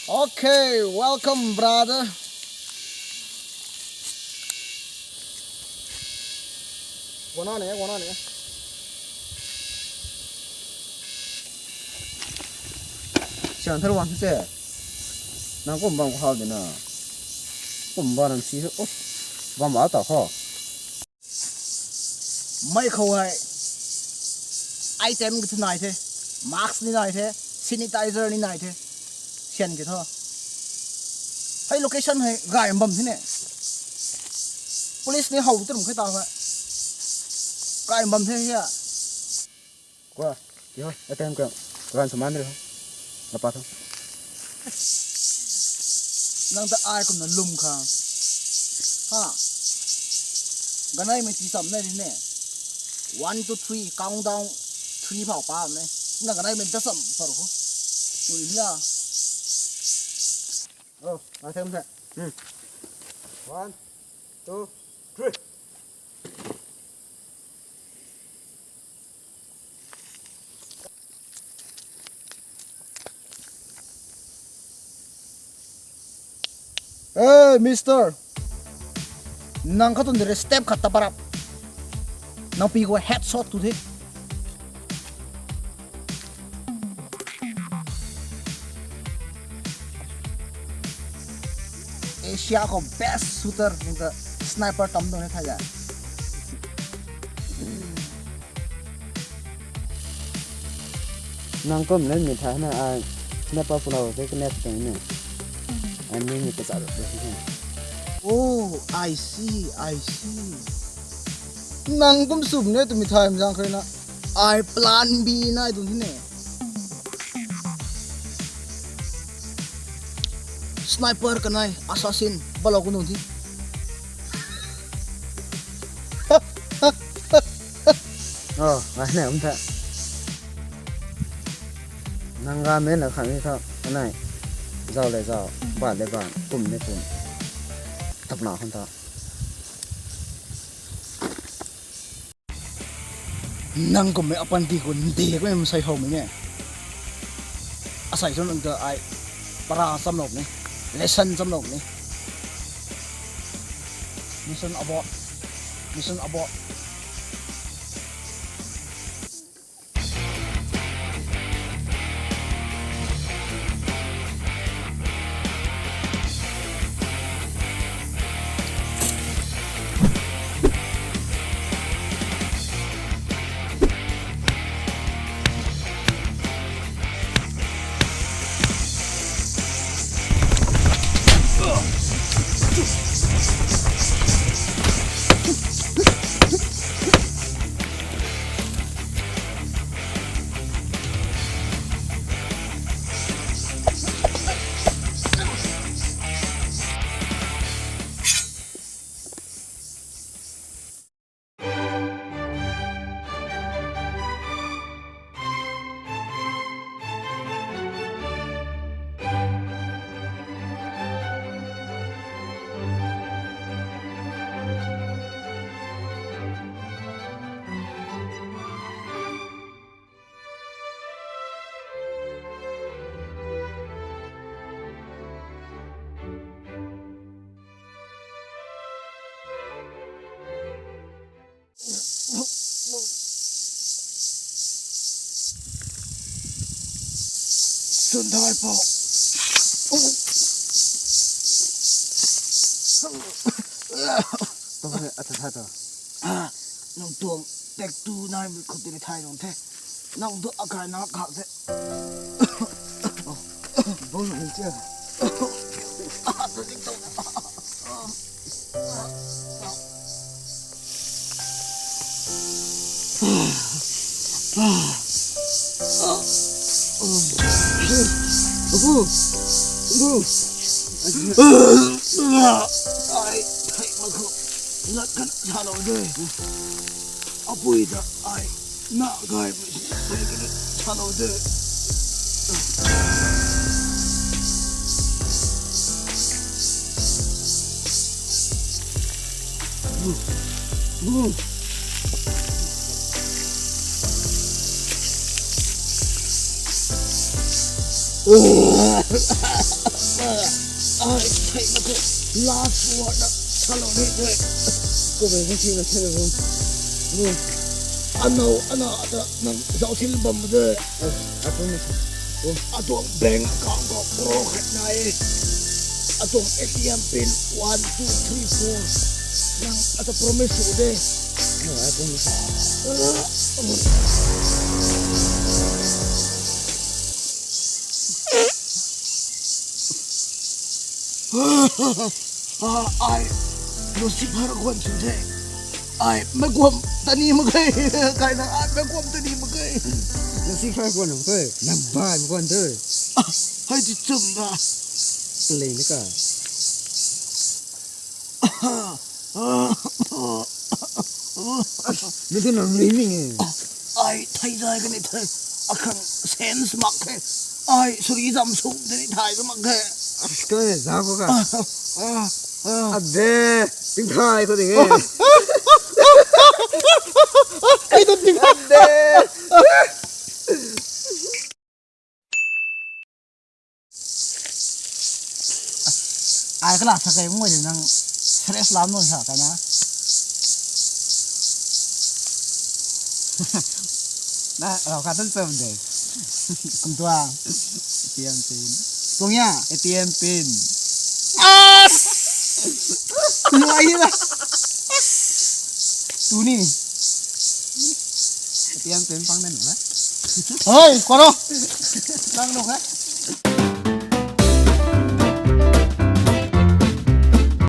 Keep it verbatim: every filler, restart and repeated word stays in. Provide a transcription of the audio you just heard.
Okay, welcome, brother. Wana ne, wana ne. Sian thar wan se. Nang kum bam khau de na. Kum bam nang si. Oh, bam a ta kho. Mei khou hei item ki thu nai the, mask ni nai the, sanitizer ni nai the, sian ki thu. Hei location hei gay bam the ne. Police ni how tu rum khe ta hei. Gay bam the hia. Kwa, ki ho, item ka, kuran saman ri ho. Lapa tho. Nang ta ai kumna lum kha. Ha. Ganei mei ti cham na ri ne. One, two, three, countdown three phau pa ne. Na ganei mei da cham par ho. Tu ri la. Oh, item sa. Hmm. One, two, three. Hey, mister! Nang khat tun de step khat ta parap. Nang pi ko headshot tu the. Asia khou best shooter nang ta sniper tam dong ne thai ya. Nang kum le mi thai na ai sniper pulou te kane tang ne. Ai mi mi ka sa de. Oh, I see, I see. Nang kum sum ne tu mi thai mjang kare na. Ai plan B nai dun thi ne. Sniper kanei assassin balou kun dun thi. Oh, ngai ne um tha. Nang ga men la khan ni tha, kanei. Zau le zau, ban le ban, kum le kum. Tap na khun tha. Nang kum mei apan ti khun de ko em sai how mei ne. Asai chun nang ta ai para cham lou ni. Lesson cham lou ni. Mission abort. Mission abort. Sundar po. Tong he, ata tha to. Ah, nang tuang tek tu nai mi khut tini thai nung the. Nang tu akai na khak the. Bol ni che. Ah, tu ding to. Apu, apu. Ai, thei mak khou. Lat kan sa lou de. Apui ta ai. Na gai mei si, pei kani sa lou de. Ai, ai, ai, mate. Last word na salou ni tei. Kou bang ni thina thei bang. Ano, ano, ata nang zauc thil bam de. Atuang bank account khou crore khat nai e. Atuang A T M pin one two three four. Nang ata promise sw de. Ai, Lucifer guan chun the. Ai, meic guam ta ni mak ge. Kaina ai, meic guam ta ni mak ge. Lucifer guan mak ge. Nang bai mak guan the. Hei ti chum da. Kalei ni ka. Nang tu nang ring ning e. Ai, thei zai kani the. Akhang sense mak khe. Ai, suri zam sum de ni thai ka mak khe. Kau ne za ko ka. Ade, ting thai ko ding e. Ai, tu ting thai. Ade. Ai, kala sa kai mui de nang stress lam nun sa kai na. Na, rau ka tan pem de. Kum tua. A T M pin. Tuang ya. A T M pin. As! Luai hi la. Tu ni. A T M pin pang den na. Hei, koro. Nang nu ha.